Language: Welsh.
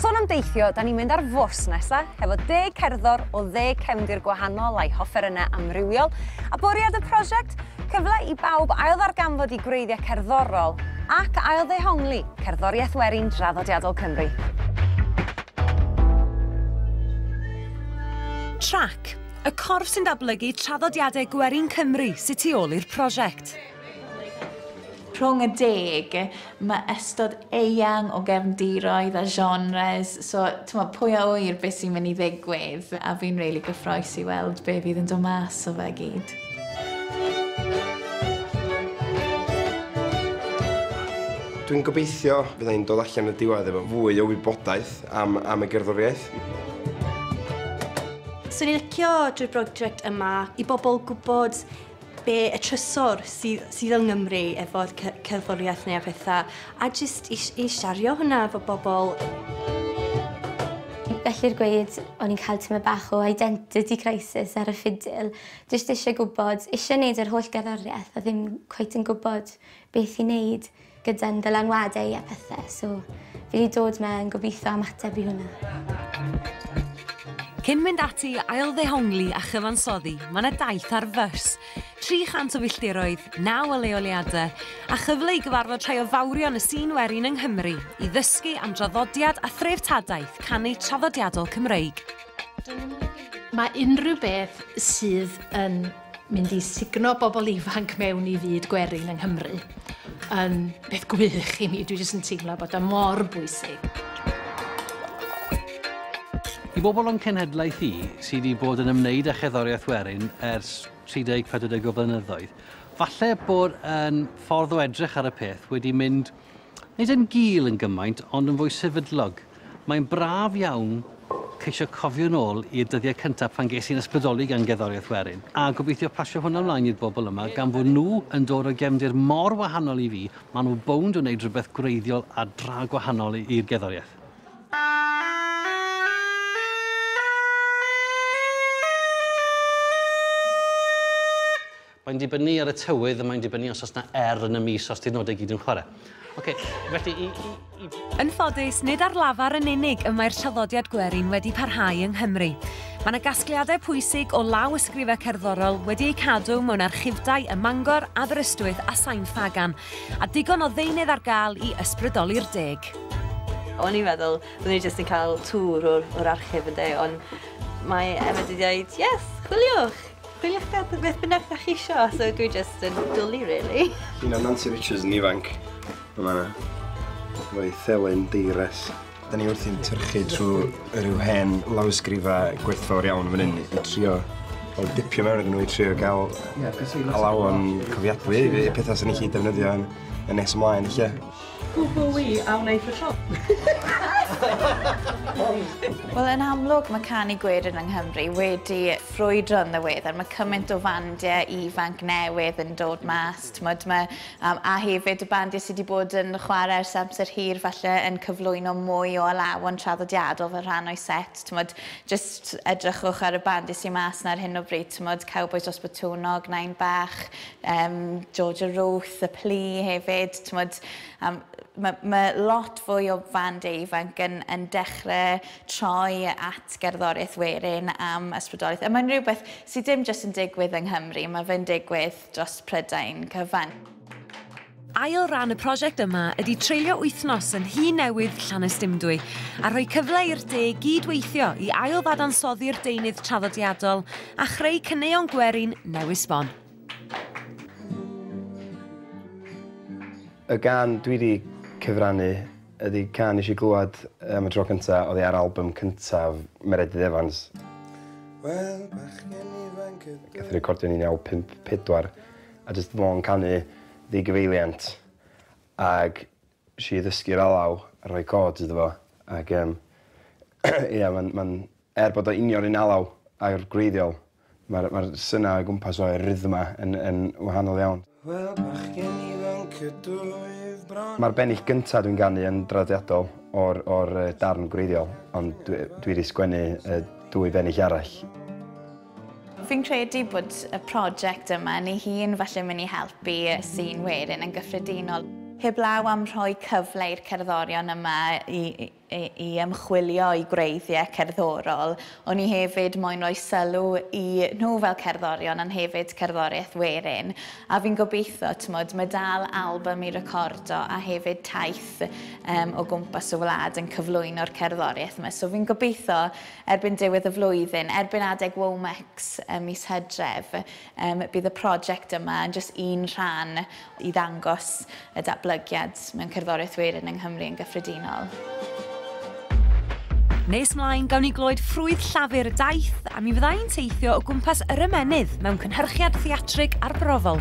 A sôn am deithio, da ni'n mynd ar fws nesa, hefo 10 cerddor o 10 cefndir gwahanol a'i hofferynnau amrywiol, a bwriad y prosiect? Cyfle i bawb ail-ddarganfod i gwreiddiau cerddorol ac ail-ddehongli cerddoriaeth werin draddodiadol Cymru. Trac, y corff sy'n datblygu traddodiadau gwerin Cymru sydd tu ôl i'r prosiect. Rhwng y 10, mae ystod eang o gefndiroedd a genres, so t'mod, pwy a ŵyr beth sy'n mynd i ddigwydd, a fi'n rili gyffrous i weld be fydd yn dod mas o fe gyd. Dwi'n gobeithio fydda i'n dod allan y diwedd efo fwy o wybodaeth am y gerddoriaeth. Swn i'n licio drwy'r brosiect yma i bobl gwybod be y trysor sydd yng Nghymru efo'r cerddoriaeth neu a pethau, a jyst i siario hwnna efo bobl. Gellir gweud o'n i'n cael tymed bach o identity crisis ar y ffidil. Jyst eisiau gwybod, eisiau gwneud yr holl gerddoriaeth a ddim cweit yn gwybod beth i wneud gyda'n dylanwadau a pethau. So fi wedi dod mewn gobeithio am ateb i hwnna. Cyn mynd ati ail-ddehongli a chyfansoddi, mae yna daith ar fws. 300 o filltiroedd, 9 o leoliadau, a chyfle i gyfarfod rhai o fawrion y sîn werin yng Nghymru i ddysgu am draddodiad a threftadaeth canu traddodiadol Cymreig. Mae unrhyw beth sydd yn mynd i sugno bobl ifanc mewn i fyd gwerin yng Nghymru yn beth gwych i mi. Dwi jyst yn teimlo bod o mor bwysig. I bobl o'n cenhedlaeth i sydd wedi bod yn ymwneud â cherddoriaeth werin ers 30-40 o flynyddoedd, falle bod yn ffordd o edrych ar y peth wedi mynd, nid yn gul yn gymaint, ond yn fwy sefydlog. Mae'n braf iawn ceisio cofio nôl i'r dyddiau cyntaf pan ges i'n ysbrydoli gan gerddoriaeth werin, a gobeithio pasio hwnna ymlaen i'r bobl yma, gan fod nhw yn dod o gefndir mor wahanol i fi, maen nhw bownd o wneud rhywbeth gwreiddiol a dra gwahanol i'r gerddoriaeth. Mae'n dibynnu ar y tywydd a mae'n dibynnu os oes 'na er yn y mis os 'di'r nodau gyd yn chwarae. Ocê, felly i. Yn ffodus, nid ar lafar yn unig y mae'r traddodiad gwerin wedi parhau yng Nghymru. Mae 'na gasgliadau pwysig o law ysgrifau cerddorol wedi eu cadw mewn archifdai ym Mangor, Aberystwyth a Sain Ffagan, a digon o ddeunydd ar gael i ysbrydoli'r deg. O'n i'n meddwl byddwn ni jyst yn cael tŵr o'r archif yn de, ond mae Emma wedi dweud, yes, chwiliwch! Chwiliwch beth bynnag da chi isio, so dwi jyst yn dwlu, really. Llun o Nansi Richards yn ifanc, yma na, efo'i thelyn deires. Da ni wrthi'n tyrchu trwy rhyw hen lawysgrifa gwerthfawr iawn fan hyn i trio o dipio mewn iddyn nhw i trio gael alawon cofiadwy, y pethau sy'n ni defnyddio yn nes ymlaen, lle. Gwbl a wneud y tro. Wel, yn amlwg mae canu gwerin yng Nghymru wedi ffrwydro yn ddiweddar. Mae cymaint o fandiau ifanc newydd yn dod mas, t'mod, mae, a hefyd y bandiau sydd wedi bod yn chwarae ers amser hir falle yn cyflwyno mwy o alawon traddodiadol fel rhan o'i set. T'mod, jyst edrychwch ar y bandiau sy'n mas 'na ar hyn o bryd, t'mod, Cowbois Dros Botwnnog, Nain Bach, Georgia Ruth, Y Plu hefyd, t'mod, mae lot fwy o fandiau ifanc yn dechrau troi at gerddoriaeth werin am ysbrydoliaeth. A mae'n rhywbeth sydd dim jyst yn digwydd yng Nghymru, mae fe'n digwydd dros Prydain cyfan. Ail ran y prosiect yma ydy treulio wythnos yn Nhŷ Newydd Llanystumdwy a rhoi cyfle i'r de gydweithio i ail ddadansoddi'r deunydd traddodiadol a chreu caneuon gwerin newydd sbon. Y gân dwi wedi cyfrannu ydy cân nes i glywed am y tro cyntaf oddi ar album cyntaf Meredydd Evans. Wel, bachgen ifanc ydw. Gath ei recordio yn 1954 a jyst fo'n canu ddigyfeiliant ag nes i ddysgu'r alaw a rhoi chords iddo fo ag ia ma'n er bod o union un alaw a'r gwreiddiol mae'r syna o gwmpas o'r rhythma yn wahanol iawn. Wel, bachgen ifanc ydwyf bron. Mae'r bennill gyntaf dwi'n ganu yn draddodiadol o'r darn gwreiddiol, ond dwi wedi sgwennu dwy bennill arall. Fi'n credu bod y prosiect yma yn ei hun falle mynd i helpu y sîn werin yn gyffredinol. Heblaw am rhoi cyfle i'r cerddorion yma i i ymchwilio i gwreiddiau cerddorol, o'n i hefyd moyn rhoi sylw i nhw fel cerddorion ond hefyd cerddoriaeth werin. A fi'n gobeithio, t'mod, mae dal album i recordo a hefyd taith o gwmpas y wlad yn cyflwyno'r cerddoriaeth yma. So fi'n gobeithio erbyn diwedd y flwyddyn, erbyn adeg Womex mis Hydref, bydd y prosiect yma yn jyst un rhan i ddangos y datblygiad mewn cerddoriaeth werin yng Nghymru yn gyffredinol. Nes mlaen, gawn ni glywed ffrwyth llafur y daith a mi fydda i'n teithio o gwmpas yr ymennydd mewn cynhyrchiad theatrig arbrofol.